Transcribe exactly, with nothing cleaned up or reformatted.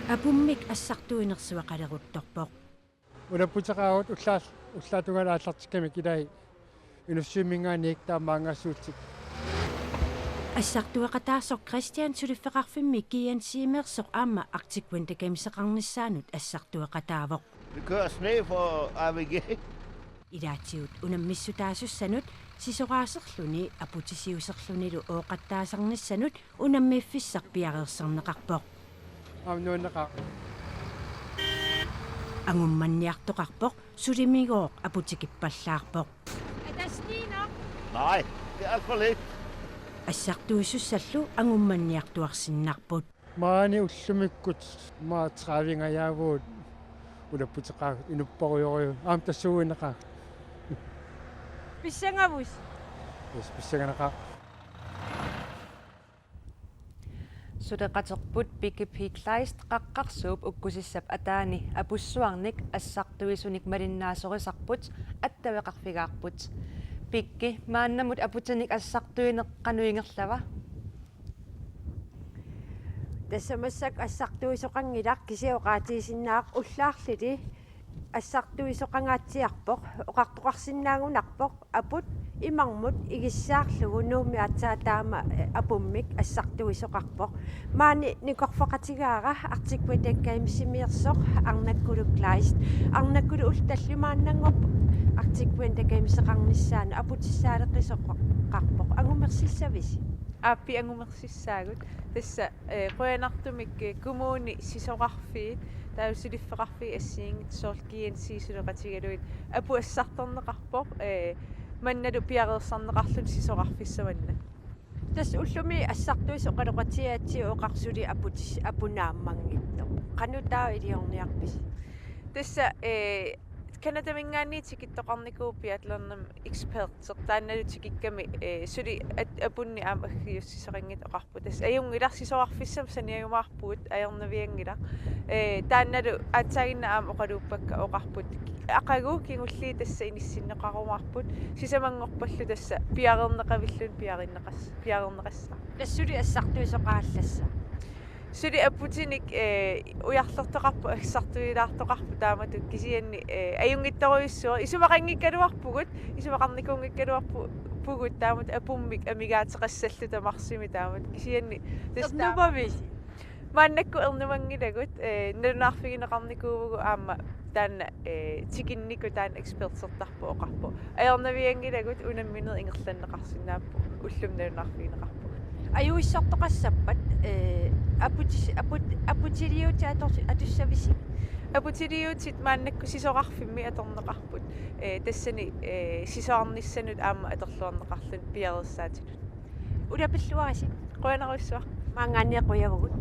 Apummik assartuinersuaqaleruttorpoq. Ulapputeqaagut ullaal-, ullaap tungaanut aallartikkamik ilai Inussivimminngaanniit taamaanngasuutit. Assartueqataarsoq Christian suliffeqarfimmi G N C-meersoq aamma Arctic Winter Gameseqarnissaanut assartueqataavoq. Vi kører sne for A V G. Ilaatigut unammissutaasussanut sisoraaserluni aputisiuserlunilu ooqattaasarnissanut unammiiffissaq piareersarneqarpoq. Aamma nuanneqaaq. Angummanniartoqarpoq, sulimigooq aputikippallaarpoq. Er der sne nok? Nej, det er alt for lidt. Assartuisussallu angummanniartuarsinnarput. Maani ullumikkut maani tredivingajavugut ulapputeqaagut, inupporujorujuuvoq. Aamma tassuugineqaaq. Pissangavit? Yes, pissanganaqaaq. Suleqaterput Piggy P. Kleist Qaqqarsuup ukkusissap ataani apussuarnik assartuisunik malinnaasorisarput attaveqarfigaarput. Piggy, maannamut aputinik assartuineq qanoq ingerlava? Tassa massakkut assartuisoqanngilaq, kisianni oqaatigisinnaavara ullaarlili assartuisoqangaatsiarpoq, oqartoqarsinnaagunarpoq, aput imarmut igissaarlugu Nuummi aatsaat taama, eh, apummik assartuisoqarpoq. Maani nikorfaqatigaara Arctic Winter Gamesimiirsoq Arnakkulu Kleist. Arnakkulu, ullut tallimaannanngorput Arctic Winter Gameseqarnissaanut aputissaaleqisoqarpoq. Angumersissavisi? Aap, angumersissaagut. Tassa, eh, qujanartumik, eh, kommuni sisorarfiit, taava suliffeqarfiit assigiinngitsut soorlu G N C suleqatigalugit aput assartorneqarpoq, eh, mannalu piareersarneqarluni sisorarfissaq manna. Tassa ullumi assartuisoqaloqatigigatsigu oqarpoq suli aputis-, aput naammanngitsoq. Qanoq taava iliorniarpisi? Tassa, eh, Canadaminngaanniit tikittoqarnikuuvoq biathlonimi eksperti. Taannalu tikikkami, eh, suli at-, apunnik aamma aggiussisoqanngitsoq oqarpoq. Tassa ajunngilaq, sisorarfissamik saniajumaarpugut, ajornavianngilaq. Eh, taannalu aatsaaginnaq aamma oqaluuppakka oqarput: Aqagu kingulliit tassa inissinneqarumaarput. Sisamanngorpallu tassa piareerneqavilluni piareerneqas-, piareerneqassaaq. Tassa suli assartuisoqarallassaaq. Suli aputinik, eh, ujarlertoqarpoq, assartuilaartoqarpoq taamatut, kisianni, eh, ajunngitsorujussuuvoq. Isumaqanngikkaluarpugut, isumaqarnikuunngikkaluarpu-, pugut taamatut apummik amigaateqassalluta marsimi taamatut. Kisianni tassa taama-. Ernumavisi? Maannakkut ernumanngilagut, eh, nalunaarfigineqarnikuuvugut aamma taanna, eh, tikinnikut taanna ekspertertarpoq oqarpoq. Ajornavianngilagut, unammineq ingerlanneqarsinnaapput, ullumi nalunaarfigineqarpugut. Ajuisortoqassappat, eh, aputis-, aput-, aputiliuutit ator-, atussavisi? Aputiliuutit maannakkut sisorarfimmi atorneqarput. Eh, tassani, eh, sisorarnissanut aamma atorluarneqarluni piareersaatinut. Ulapilluarisi. Qujanarsuaq. Maanngaanniit qujavugut.